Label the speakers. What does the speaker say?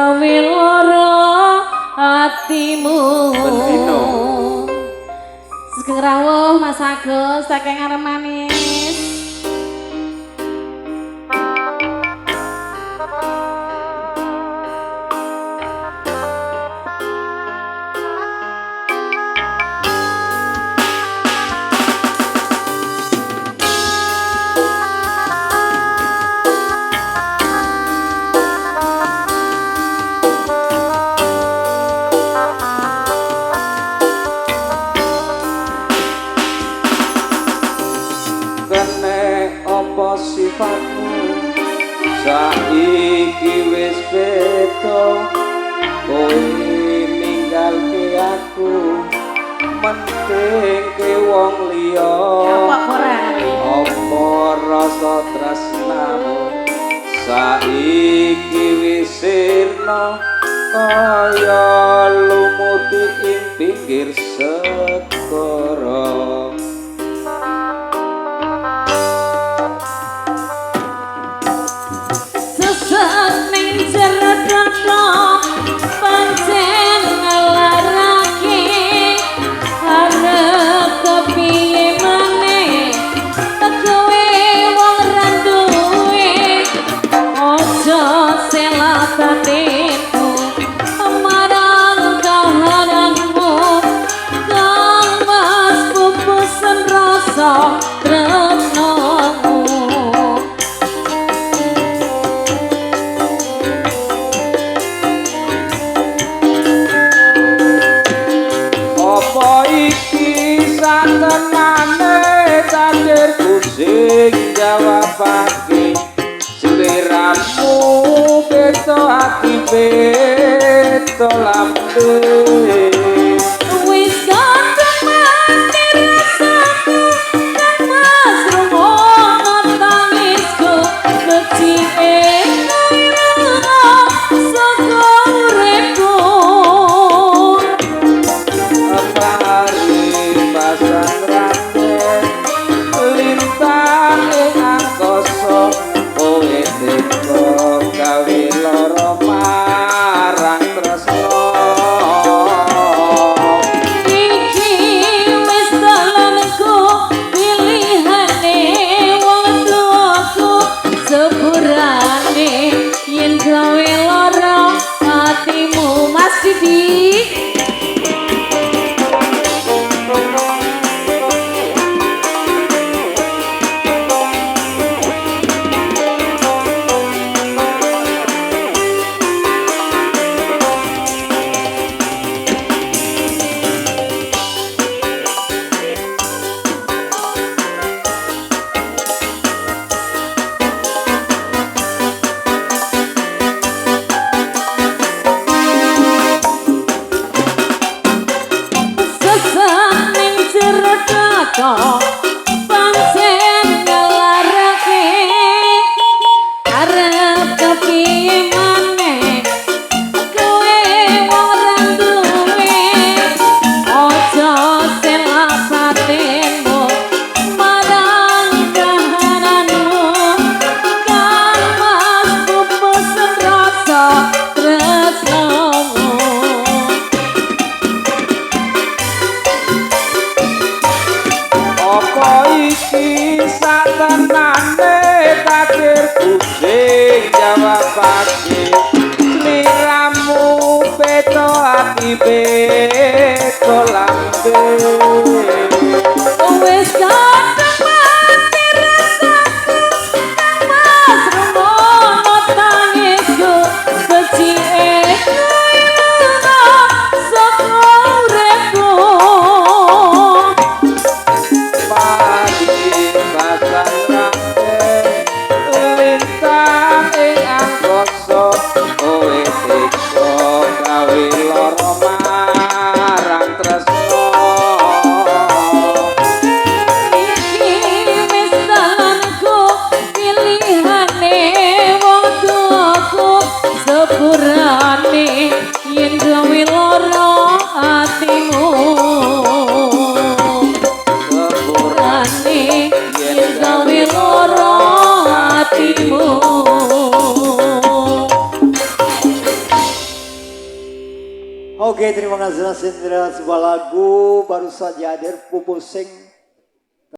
Speaker 1: gawe lara atimu.
Speaker 2: Bendino.
Speaker 1: Sugeng rawuh Mas Agus saking Arem Manis.
Speaker 2: Kene apa sifatmu saiki wis beda, kowe ninggalke aku mentingke wong liya.
Speaker 1: Apa ora?
Speaker 2: Apa rasa tresnamu saiki wis sirna kaya lumuti ing pinggir segara.
Speaker 1: Sesek ning jero dada pancen nglarake, arep kepiye maneh kowe wong ra duwe. Aja selak batinku marang kahananmu, kang mas pupusen rasa tresnamu.
Speaker 2: Apa iki satenane takdirku sing jawabake, sliramu beda ati beda lambe.
Speaker 1: Wis kadung mati rasaku, kang mas rungono tangisku, becike kowe lunga saka uripku.
Speaker 2: Paribasan rame lintang ing angkasa, kowe tega gawe lara marang tresna.
Speaker 1: Iki wis dalanku pilihane wong tuaku, sepurane yen gawe lara atimu. Mas Didi. Sesek ning jero dada pancen nglarake, arep kepiye maneh kowe wong ra duwe. Aja selak batinmu marang kahananmu, kang mas pupus rasa tresnamu.
Speaker 2: Apa iki satenane takdirku sing jawabake, sliramu beda ati beda lambe.
Speaker 1: Wis kadung mati rasaku, kang mas rungono tangisku, becike kowe lunga saka uripku.
Speaker 2: Paribasan rame lintang ing angkasa, kowe tega gawe lara marang tresna.
Speaker 3: Oke, terima kasih Mas Indra. Sebuah lagu baru saja hadir, Pupu Sing.